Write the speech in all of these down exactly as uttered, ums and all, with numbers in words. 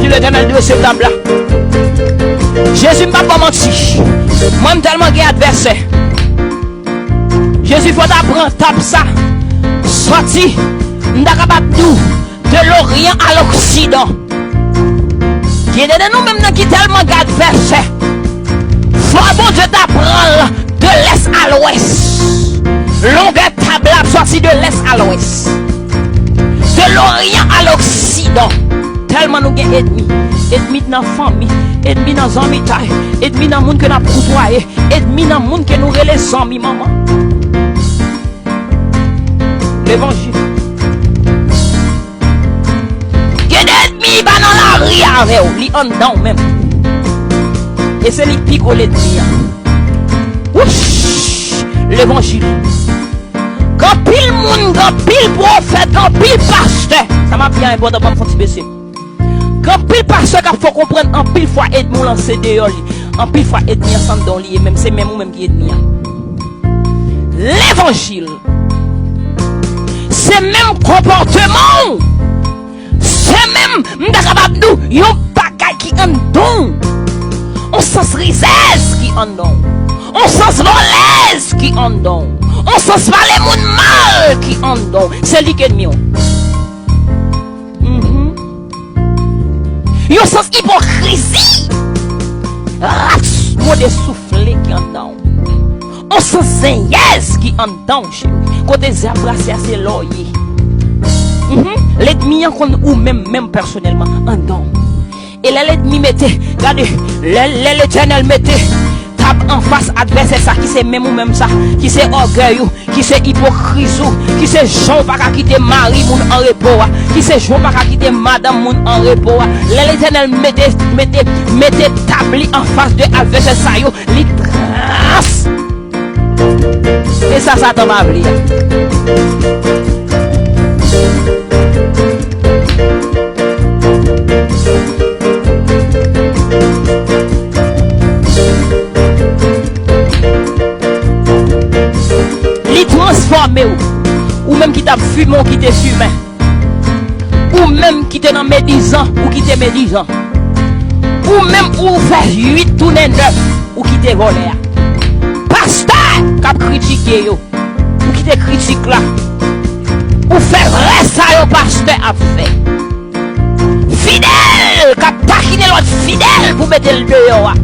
Di Letènèl drese tab la. Jezi, m p ap ba w manti. Mwen, m tèlman gen advèsè. Jezi, fò w ta pran tab sa. Sòti, m ta kapab di w, de loryan a loksidan. Gen de nou menm nan ki tèlman gen advèsè. Fò Bondye ta pran l de lès a lwès. Longè tab la ap sòti de lès a lwès. De loryan a loksidan. Tèlman nou gen ènmi. Ènmi nan fanmi. Ènmi nan zanmitay. Ènmi nan moun ke n ap koutwaye. Ènmi nan moun ke nou rele zanmi manman. Levanjil. Gen de ènmi pa nan lari avè w, li anndan w menm. E se li pi gwo lènmi an. Wouch! Levanjil. Gen anpil moun, gen anpil pwofèt, gen anpil pastè. Sa m ap di a enpòtan, ban m fè yon ti bese. Gen anpil pastè k ap fè w konprann anpil fwa ènmi w lan se deyò li. Anpil fwa ènmi an se anndan w li ye menm, se menm ou menm ki ènmi an. Levanjil. Se menm konpòteman w. Se menm, m ta kapab di w, yon bagay ki anndan w. On sans rizèz ki anndan w. On sans vòlèz ki anndan w. On sans pale moun mal ki anndan w. Se li k ènmi w. Mhm. Yon sans ipokrizi. Ras mode soufle ki anndan w. On sans zenyèz ki anndan w, cheri. Kote zè ap brase a, se la w ye. Mhm. Lènmi an konn ou menm, menm pèsonèlman, anndan w. E lè lènmi mete, gade, lè, lè Letènèl mete tab anfas advèsè sa, ki se menm ou menm sa, ki se ògèy ou, ki se ipokriz ou, ki se jan w pa ka kite mari moun an repo a, ki se jan w pa ka kite madanm moun an repo a. Lè Letènèl mete, mete, mete tab li anfas de advèsè sa yo, li tras. E sa Satan pa vle a. Li transfòme w. Ou menm ki t ap fimen, ou kite fimen. Ou menm ki te nan medizan, ou kite medizan. Ou menm ou fè uit tounen nèf, ou kite vòlè a. Pastè k ap kritike yo, ou kite kritik la. Ou fè vrè sa yon pastè ap fè. Fidèl k ap takine lòt fidèl pou mete l deyò a.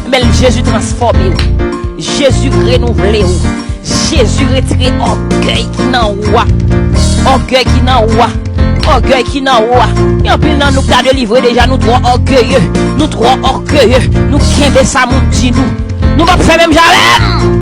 Men Jezi transfòme w. Jezi renouvle w. Jezi retire ògèy ki nan ou a. Ògèy ki nan ou a. Ògèy ki nan ou a. Gen anpil nan nou k ta delivre deja, nou twò ògeye. Nou twò ògeye. Nou kenbe sa moun di nou. Nou p ap fè menm jan avè m.